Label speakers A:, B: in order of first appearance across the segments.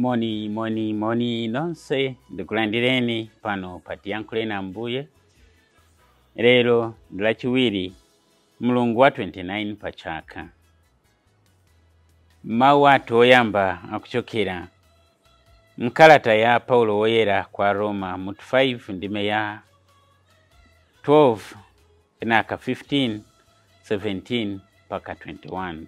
A: Moni moni moni nonse, ndikulandireni pano pa Tiyankhule na Ambuye. Lero ndi Lachiwiri, mulungu wa 29 pa chaka. Mawu athu oyamba akuchokera mkalata ya Paulo Woyera kwa Roma mutu 5 ndime ya 12 kenaka 15, 17 mpaka 21.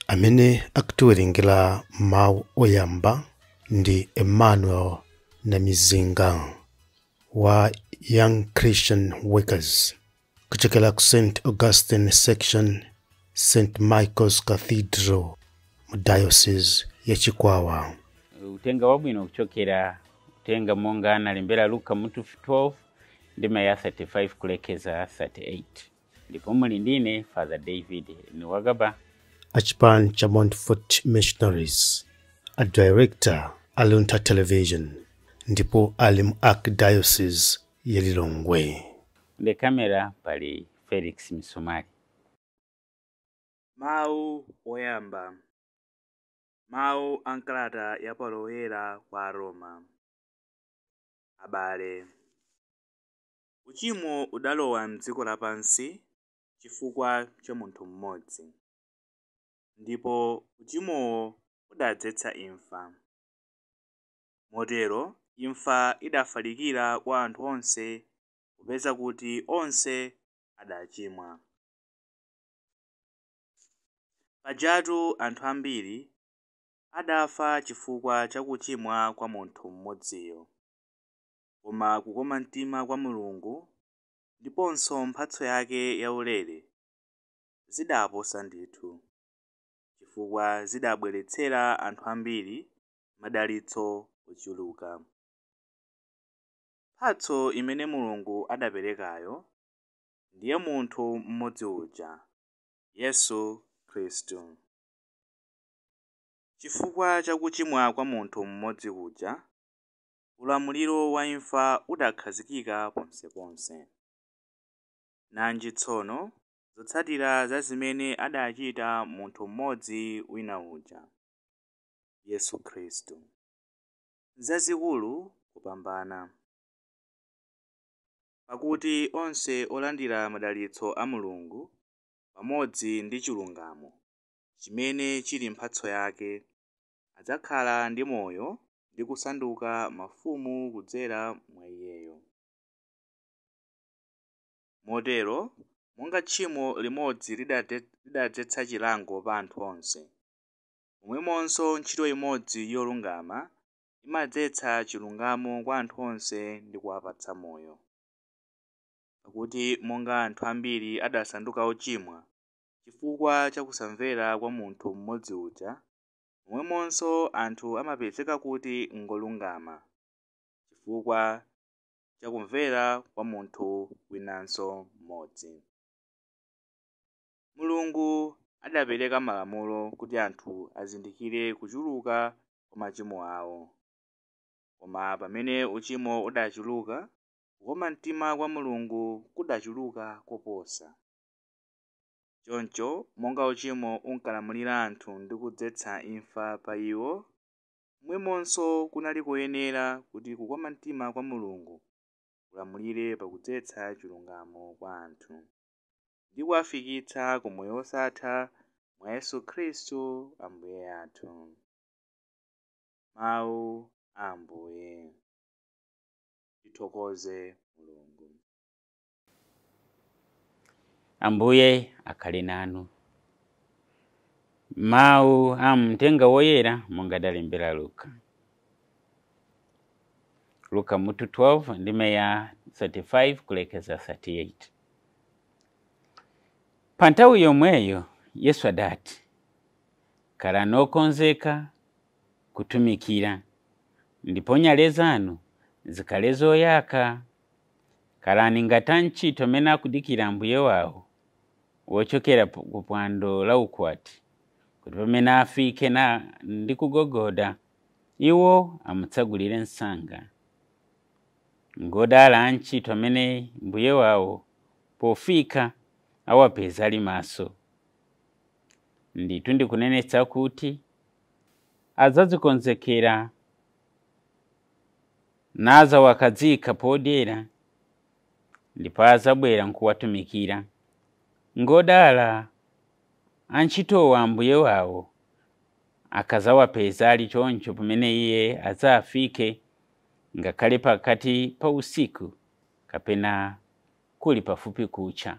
B: Amene akutiwerengera mawu oyamba ndi Emmanuel Namizinga wa Young Christian Workers kuchokera ku St. Augustine Section, St. Michael's Cathedral mu Diocese ya Chikwawa.
A: Utenga wabwino kuchokera utenga monga analembera Luka mutu 12 ndime ya 35 kulekeza 38. Ndipo muli ndine Father David Niwagaba.
B: Achipani cha Montfort Missionaries, a director a Luntha Television, ndipo ali mu Archdiocese ya Lilongwe.
A: Ndi kamera pali Felix Misomali.
C: Mawu oyamba. Mawu a nkalata ya Paulo Woyera kwa Roma. Abale, uchimo udalowa m'dziko lapansi chifukwa cha munthu mmodzi, ndipo uchimowo udadzetsa imfa. Motero imfa idafalikira kwa anthu onse, popeza kuti onse adachimwa. Pajatu anthu ambiri adafa chifukwa cha kuchimwa kwa munthu mmodziyo. Koma kukoma mtima kwa Mulungu ndiponso mphatso yake yaulere zidaposa ndithu, chifukwa zidabweretsera anthu ambiri madalitso ochuluka. Mphatso imene Mulungu adaperekayo ndiye munthu mmodzi uja, Yesu Khristu. Chifukwa cha kuchimwa kwa munthu mmodzi uja, ulamuliro wa imfa udakhazikika ponseponse. Nanji tsono zotsatira za zimene adachita munthu mmodzi wina uja, Yesu Khristu, zazikulu kupambana. Pakuti onse olandira madalitso a Mulungu pamodzi ndi chilungamo chimene chili mphatso yake, adzakhala ndi moyo ndi kusanduka mafumu kudzera mwa Iyeyo. Motero, monga tchimo limodzi lidadzetsa chilango pa anthu onse, momwemonso ntchito imodzi yolungama imadzetsa chilungamo kwa anthu onse ndi kuwapatsa moyo. Pakuti monga anthu ambiri adasanduka ochimwa chifukwa cha kusamvera kwa munthu mmodzi uja, momwemonso anthu amapezeka kuti ngolungama chifukwa cha kumvera kwa munthu winanso mmodzi. Mulungu adapereka malamulo kuti anthu azindikire kuchuluka kwa machimo awo. Koma pamene uchimo udachuluka, kukoma mtima kwa Mulungu kudachuluka koposa. Choncho monga uchimo unkalamulira anthu ndi kudzetsa imfa pa iwo, momwemonso kunali koyenera kuti kukoma mtima kwa Mulungu kulamulire pakudzetsa chilungamo kwa anthu, ndi kuwafikitsa ku moyo wosatha mwa Yesu Khristu Ambuye athu. Mawu a Ambuye. Tithokoze Mulungu.
A: Ambuye akhale nanu. Mawu a mtenga woyera monga adalembera Luka. Luka mutu 12 ndime ya 35 kulekeza 38. Pa nthawi yomweyo Yesu adati, khalani okonzeka kutumikira, ndipo nyale zanu zikhale zoyaka. Khalani ngati antchito amene akudikira ambuye wawo wochokera ku phwando la ukwati, kuti pamene afike na ndi kugogoda, iwo amutsegulire msanga. Ngodala antchito amene mbuye wawo pofika awapeza ali maso. Ndithu ndikunenetsa kuti adzazikonzekera nazawakadzika podyera, ndipo adzabwera nkuwatumikira. Ngodala antchitowa ambuye wawo akazawapeza ali choncho pamene iye adzafike, ngakhale pakati pa usiku kapena kuli pafupi kucha.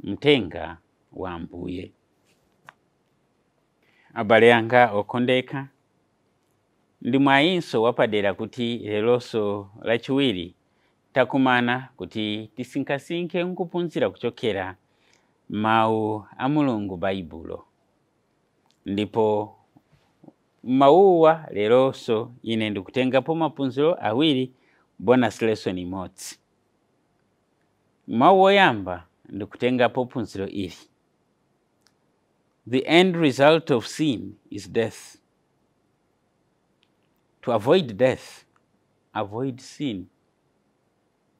A: Mtenga wa Ambuye. Abale anga okondeka, ndi mwayinso wapadera kuti leronso lachiwiri takumana kuti tisinkhasinkhe nkuphunzira kuchokera mawu a Mulungu Baibulo. Ndipo mawuwa leronso ine ndikutengapo maphunziro awiri, bonus lesson imodzi. Mawu oyamba ndikutengapo phunziro ili: The end result of sin is death. To avoid death, avoid sin.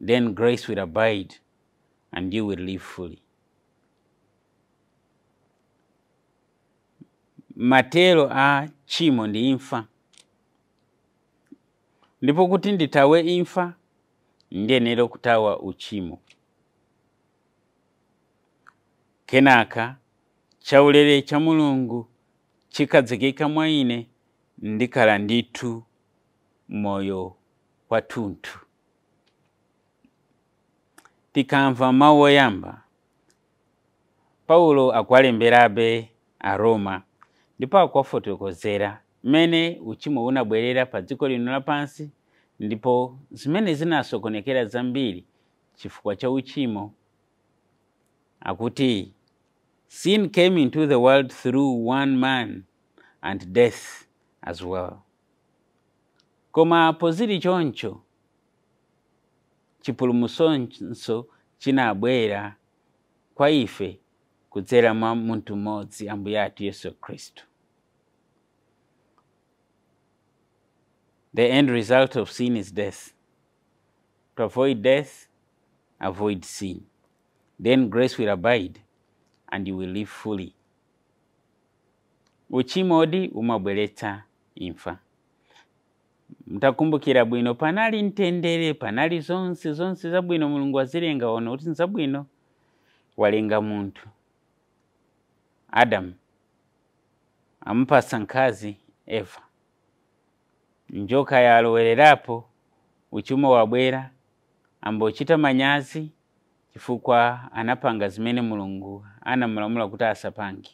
A: Then grace will abide and you will live fully. Matero a tchimo ndi imfa, ndipo kuti ndithawe imfa ndiyenera kuthawa uchimo. Kenaka chaulere cha Mulungu chikhazikika mwa ine, ndikhala ndithu moyo wathunthu. Tikamva mawu oyamba, Paulo akuwalemberabe Aroma, ndipo akuwafotokozera mmene uchimo unabwerera pa dziko lino lapansi, ndipo zimene zinasokonekera zambiri chifukwa cha uchimo. Akuti sin came into the world through one man and death as well. Koma pozili choncho, chipulumutso chinabwera kwa ife kudzera mwa munthu mmodzi, Ambuye athu Yesu Khristu. The end result of sin is death. To avoid death, avoid sin. Then grace will abide and you will live fully. Uchimodi umabweretsa imfa. Mtakumbukira bwino, panali mtendere, panali zonse zonse zabwino. Mulungu azilenga, ona kuti nzabwino. Walenga munthu Adamu, amupasa mkazi Eva. Njoka yalowererapo, uchimo wabwera, ambochita manyazi chifukwa anapanga zimene Mulungu anamulamula kuti asapange.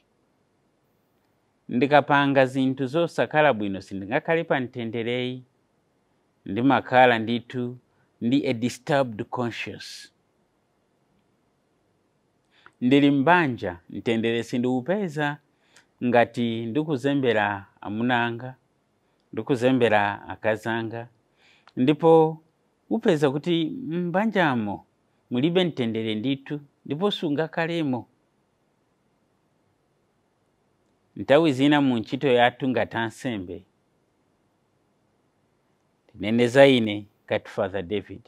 A: Ndikapanga zinthu zosakhala bwino, sindingakhale pa mtendereyi, ndimakhala ndithu ndi a disturbed conscience. Ndili mbanja, mtendere sindiupeza ngati ndikuzembera amuna anga, ndikuzembera akazi anga, ndipo upeza kuti mbanjamo mulibe mtendere ndithu, ndipo sungakhalemo. Nthawi zina mu ntchito yathu ngati ansembe, tineneza ine ngati Father David,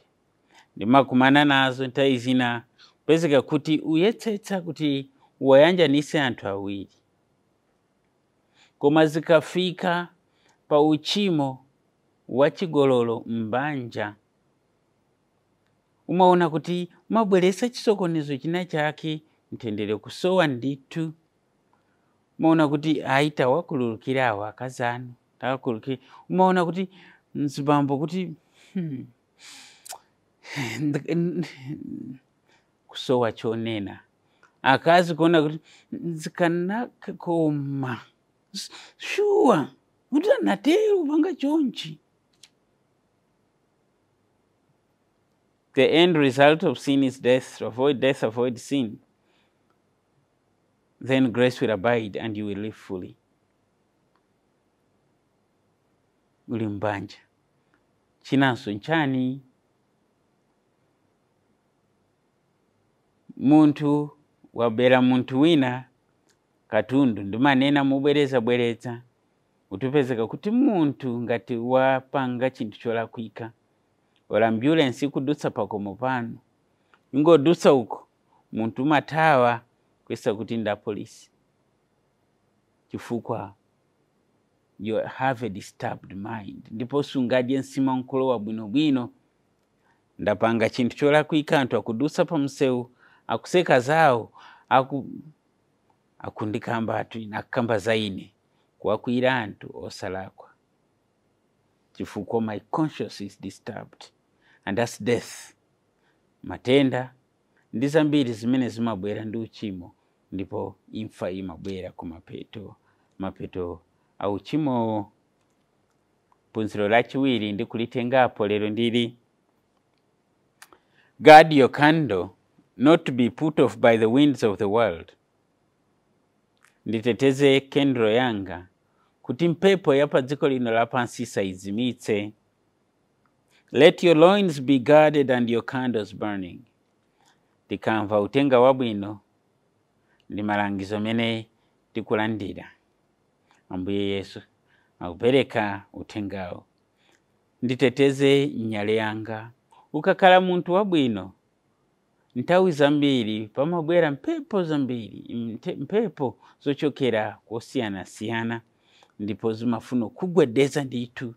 A: ndimakumana nazo nthawi zina kupezeka kuti uyetsetsa kuti wayanjanise anthu awiri, koma zikafika pa uchimo wachigololo mbanja, umaona kuti mabweresa chisokonezo china chake, mtendere kusowa ndithu. Umaona kuti ayi, tawakhululukira awo akazi anu, tawakhululukira. Umaona kuti mzibambo kuti kusowa chonena, akazi kuona kuti zikanakoma shuwa kuti anatero kupanga chonchi. The end result of sin is death. To avoid death, avoid sin. Then grace will abide and you will live fully. Uli mbanja. Chinanso nchani? Munthu wabera munthu wina katundu, ndimanena mubwereza bweretsa, utupezeka kuti munthu ngati wapanga chinthu cholakwika, ora ambulance ikudutsa pakomo pano, ingodutsa uko, munthu umathawa kuyesa kuti nda polisi, chifukwa You have a disturbed mind, ndipo sungadye nsima nkulowa bwinobwino. Ndapanga chinthu cholakwika, anthu akudusa pa msewu akuseka zawo, akundikamba atu akukamba za ine, kuwakwira anthu osalakwa, chifukwa my conscience is disturbed, and that's death. Matenda ndi zambiri zimene zimabwera ndi uchimo, ndipo imfa imabwera kumapeto mapeto a uchimowo. Phunziro lachiwiri ndi kulitengapo lero ndili guard your candle not to be put off by the winds of the world. Nditeteze kendro yanga kuti mphepo ya pa dziko lino lapansi isayizimitse. Let your loins be guarded and your candles burning. Tikamva utenga wabwino ndi malangizo amene tikulandira, Ambuye Yesu akupereka uthengawo, nditeteze nyale yanga. Ukakhala munthu wabwino, nthawi zambiri pamabwera mphepo zambiri, mphepo zochokera kosiyanasiyana, ndipo zimafuna kugwedeza ndithu,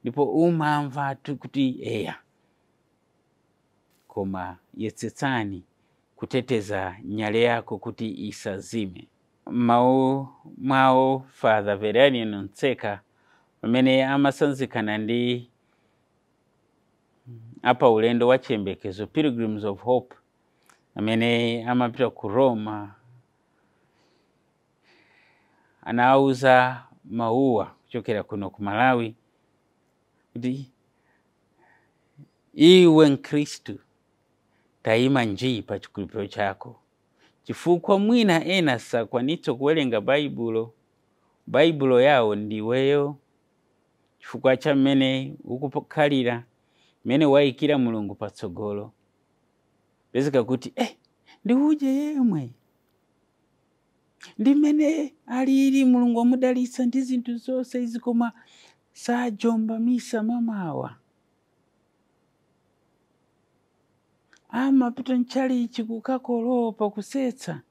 A: ndipo umamva tu kuti eya. Koma yesetsani kuteteza nyale yako kuti isazime. Mawu mwawo Father Veranian Ntseka, pamene amasanzikana ndi apa ulendo wa chiyembekezo, Pilgrims of Hope, amene amapita ku Roma, anawuza mawuwa kuchokera kuno ku Malawi kuti iwe Mkhristu tayima nji pa chikhulupiriro chako, chifukwa mwina ena sakwanitsa kuwerenga Baibulo, Baibulo yawo ndiweyo, chifukwa cha mmene ukukhalira, mmene wayikira Mulungu patsogolo. Pezeka kuti ndi uje yemwe ndi mmene alili, Mulungu wamudalitsa ndi zinthu zonse izi, koma sajomba misa mamawa, amapita mtchalichi kukakolopa kusetsa.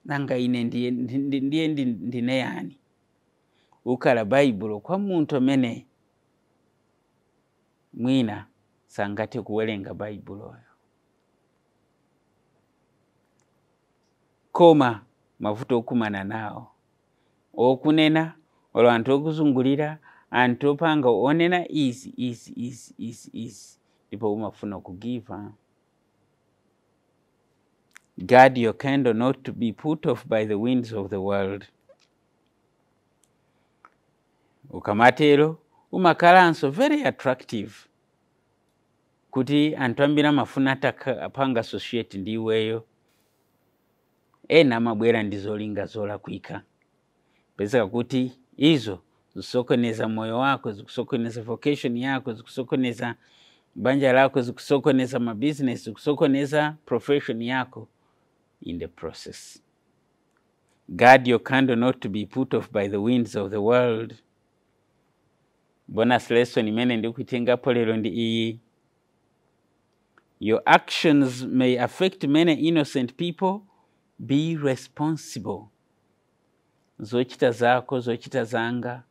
A: Nanga ine ndiye ndine yani? Ukhala Baibulo kwa munthu amene mwina sangathe kuwerenga Baibuloyo. Koma mavuto okumana nawo, okunena olo anthu okuzungulira, anthu opanga onena izi izi izi izi izi, ndipo umafuna kugiva. Guard your candle not to be put off by the winds of the world. Ukamatero umakhalanso very attractive, kuti anthu ambiri amafuna apanga associate ndi iweyo. Ena amabwera ndi zolinga zolakwika, pezeka kuti izo zikusokoneza moyo wako, zikusokoneza vocation yako, zikusokoneza banja lako, zikusokoneza mabusiness, zikusokoneza profession yako in the process. Guard your candle not to be put off by the winds of the world. Bonus lesson imene ndikuitengapo lero ndi iyi: your actions may affect many innocent people, be responsible. Zochita zako, zochita zanga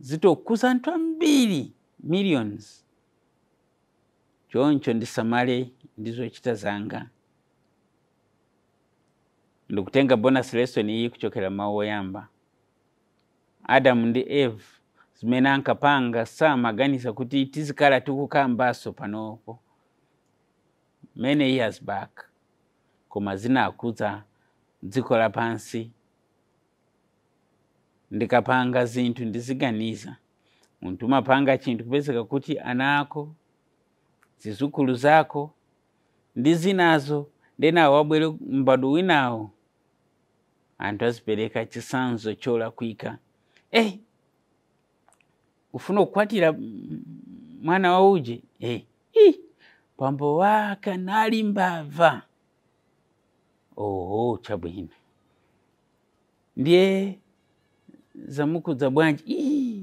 A: zitokuza anthu ambiri, millions. Choncho ndisamale ndi zochita zanga. Ndikutenga bonus lesson iyi kuchokera mawu oyamba, Adamu ndi Eve, zimene ankapanga samaganiza kuti tizikhala tikukambaso panopo many years back, koma zinakudza dziko lapansi. Ndikapanga zinthu ndiziganiza. Munthu umapanga chinthu kupezeka kuti ana ako, zizukulu zako ndi zinazo, ndenawo wabwere m'bado winawo, anthu azipereka chisanzo cholakwika. Ufuna kukwatira mwana wa uje, pambo wake anali mbava. Oho, chabwino, ndiye zamukudza bwanji?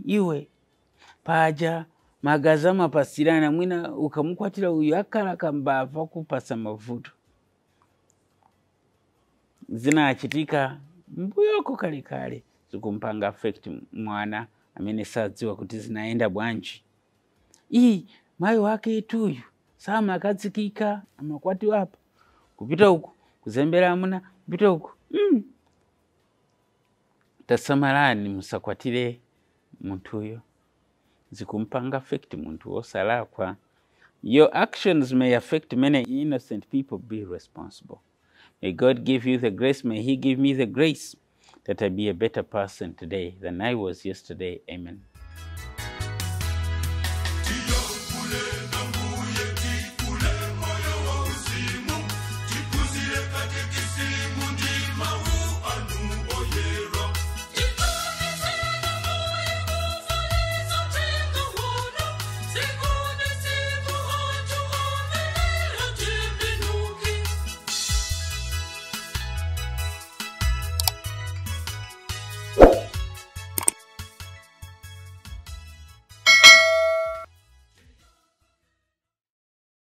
A: Iwe paja magazi amapasirana, mwina ukamukwatira uyu akhala kambava kupasa mavuto. Zinachitika Mbuyoko kalekale zikumpanga affect mwana amene sadziwa kuti zinayenda bwanji. Iyi mayi wake ituyu samakadzikika, amakwatiwa apa, kupita uku kuzembera amuna, kupita uku. Tasamalani musakwatire munthuyo, zikumpanga affect munthu wosalakwa. Your actions may affect many innocent people. Be responsible. May God give you the grace, may he give me the grace that I be a better person today than I was yesterday. Amen.